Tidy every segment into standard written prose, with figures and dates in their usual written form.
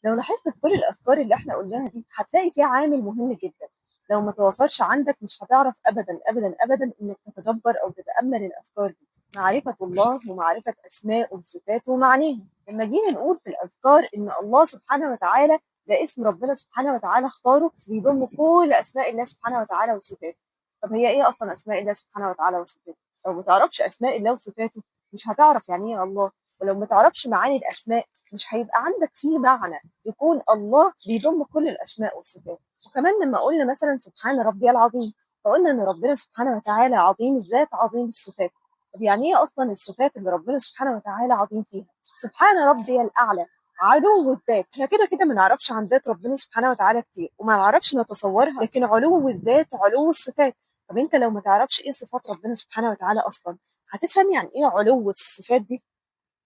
لو لاحظت في كل الأفكار اللي احنا قلناها دي هتلاقي فيها عامل مهم جدا، لو ما توفرش عندك مش هتعرف أبدا أبدا أبدا إنك تتدبر أو تتأمل الأفكار دي. معرفة الله ومعرفة أسمائه وصفاته ومعانيها. لما جينا نقول في الأذكار إن الله سبحانه وتعالى ده اسم ربنا سبحانه وتعالى اختاره بيضم كل أسماء الله سبحانه وتعالى وصفاته. طب هي إيه أصلا أسماء الله سبحانه وتعالى وصفاته؟ لو ما تعرفش أسماء الله وصفاته مش هتعرف يعني إيه الله، ولو ما تعرفش معاني الأسماء مش هيبقى عندك فيه معنى يكون الله بيضم كل الأسماء والصفات. وكمان لما قلنا مثلا سبحان ربي العظيم، فقلنا إن ربنا سبحانه وتعالى عظيم الذات عظيم الصفات. طب يعني إيه أصلا الصفات اللي ربنا سبحانه وتعالى عظيم فيها؟ سبحان ربي الأعلى، علو الذات. احنا كده كده ما نعرفش عن ذات ربنا سبحانه وتعالى كتير وما نعرفش نتصورها، لكن علو الذات علو الصفات. طب انت لو ما تعرفش ايه صفات ربنا سبحانه وتعالى اصلا هتفهم يعني ايه علو في الصفات دي؟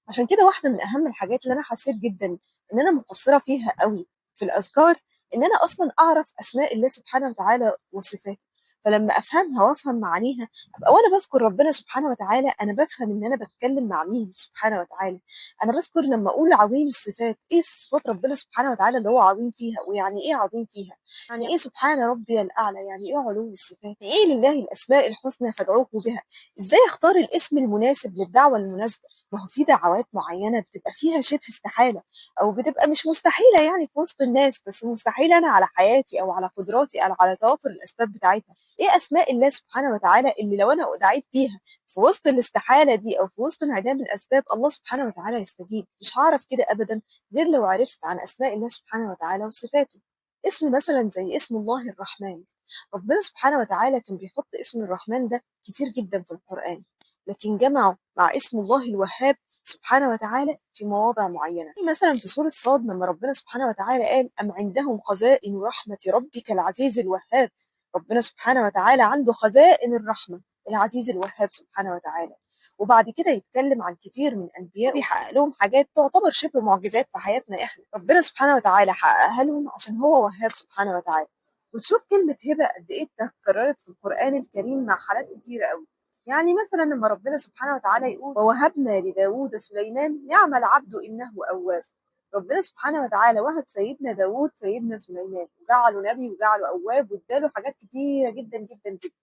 عشان كده واحدة من اهم الحاجات اللي انا حسيت جدا ان انا مقصرة فيها قوي في الاذكار ان انا اصلا اعرف اسماء الله سبحانه وتعالى وصفاته. فلما افهمها وافهم معانيها ابقى وانا بذكر ربنا سبحانه وتعالى انا بفهم ان انا بتكلم مع مين سبحانه وتعالى. انا بذكر لما اقول عظيم الصفات، ايه صفات ربنا سبحانه وتعالى اللي هو عظيم فيها، ويعني ايه عظيم فيها، يعني ايه سبحان ربي الاعلى، يعني ايه علو الصفات، ايه لله الاسماء الحسنى فادعوه بها، ازاي اختار الاسم المناسب للدعوة المناسبة. ما هو في دعوات معينة بتبقى فيها شبه استحالة او بتبقى مش مستحيلة يعني في وسط الناس، بس مستحيلة انا على حياتي او على قدراتي او على توافر الاسباب بتاعتها. ايه اسماء الله سبحانه وتعالى اللي لو انا دعيت بيها في وسط الاستحالة دي او في وسط انعدام الاسباب الله سبحانه وتعالى يستجيب؟ مش هعرف كده ابدا غير لو عرفت عن اسماء الله سبحانه وتعالى وصفاته. اسم مثلا زي اسم الله الرحمن، ربنا سبحانه وتعالى كان بيحط اسم الرحمن ده كتير جدا في القرآن، لكن جمعه مع اسم الله الوهاب سبحانه وتعالى في مواضع معينة. مثلا في سورة صاد لما ربنا سبحانه وتعالى قال أم عندهم خزائن رحمة ربك العزيز الوهاب، ربنا سبحانه وتعالى عنده خزائن الرحمة العزيز الوهاب سبحانه وتعالى. وبعد كده يتكلم عن كتير من أنبياء بيحقق لهم حاجات تعتبر شبه معجزات في حياتنا إحنا، ربنا سبحانه وتعالى حققها لهم عشان هو وهاب سبحانه وتعالى. وتشوف كلمة هبة قد إيه اتكررت في القرآن الكريم مع حالات كتيرة قوي. يعني مثلا لما ربنا سبحانه وتعالى يقول ووهبنا لداود سليمان نعم العبد إنه أواب، ربنا سبحانه وتعالى وهب سيدنا داود سيدنا سليمان وجعله نبي وجعله أواب واداله حاجات كتيرة جدا جدا جدا.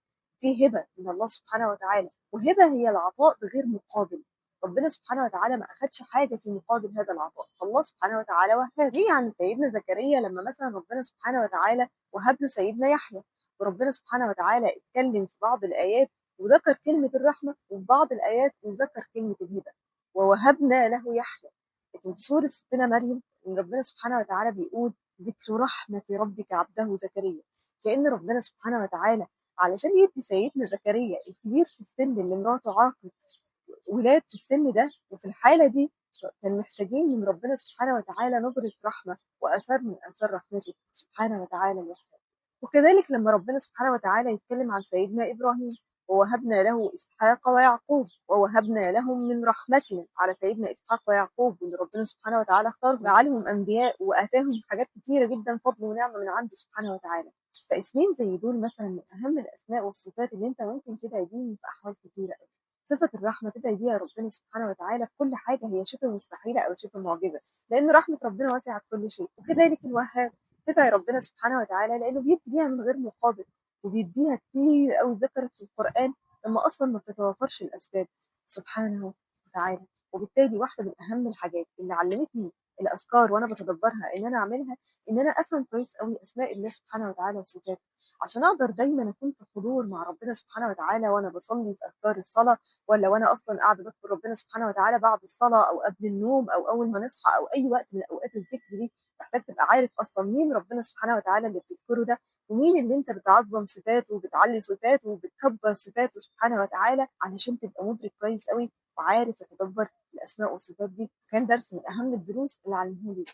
دي هبة من الله سبحانه وتعالى، وهبة هي العطاء بغير مقابل. ربنا سبحانه وتعالى ما أخدش حاجة في مقابل هذا العطاء، فالله سبحانه وتعالى وهب. ليه عن سيدنا زكريا لما مثلا ربنا سبحانه وتعالى وهب له سيدنا يحيى، وربنا سبحانه وتعالى اتكلم في بعض الآيات وذكر كلمة الرحمة، وفي بعض الآيات وذكر كلمة الهبة ووهبنا له يحيى. لكن في سورة ستنا مريم إن ربنا سبحانه وتعالى بيقول ذكر رحمة ربك عبده زكريا، كأن ربنا سبحانه وتعالى علشان يدي سيدنا زكريا الكبير في السن اللي مراته عاقل ولاد في السن ده وفي الحالة دي، كان محتاجين من ربنا سبحانه وتعالى نظرة رحمة وأثر من آثار رحمته سبحانه وتعالى الوهاب. وكذلك لما ربنا سبحانه وتعالى يتكلم عن سيدنا إبراهيم ووهبنا له إسحاق ويعقوب ووهبنا لهم من رحمتنا، على سيدنا إسحاق ويعقوب وإن ربنا سبحانه وتعالى اختارهم وجعلهم أنبياء وآتاهم حاجات كتيرة جدا فضل ونعمة من عنده سبحانه وتعالى. فاسمين زي دول مثلا من أهم الأسماء والصفات اللي أنت ممكن تدعي بيهم في أحوال كتيرة أوي. صفة الرحمة تدعي بيها ربنا سبحانه وتعالى في كل حاجة هي شبه مستحيلة أو شبه معجزة، لأن رحمة ربنا واسعة كل شيء. وكذلك الوهاب تدعي ربنا سبحانه وتعالى لأنه بيدي بيها من غير مقابل، وبيديها كتير أوي ذكرت في القرآن لما أصلا ما بتتوافرش الأسباب سبحانه وتعالى. وبالتالي واحدة من أهم الحاجات اللي علمتني الأذكار وأنا بتدبرها إن أنا أعملها إن أنا أفهم كويس أوي أسماء الله سبحانه وتعالى وصفاته، عشان أقدر دايما أكون في حضور مع ربنا سبحانه وتعالى وأنا بصلي في أذكار الصلاة، ولا وأنا أصلا قاعدة بذكر ربنا سبحانه وتعالى بعد الصلاة أو قبل النوم أو أول ما نصحى أو أي وقت من أوقات الذكر دي. محتاج تبقى عارف أصلا مين ربنا سبحانه وتعالى اللي بتذكره ده، ومين اللي انت بتعظم صفاته وبتعلي صفاته وبتكبر صفاته سبحانه وتعالى، علشان تبقى مدرك كويس قوي وعارف تتدبر الاسماء والصفات دي. كان درس من اهم الدروس اللي علمهولي.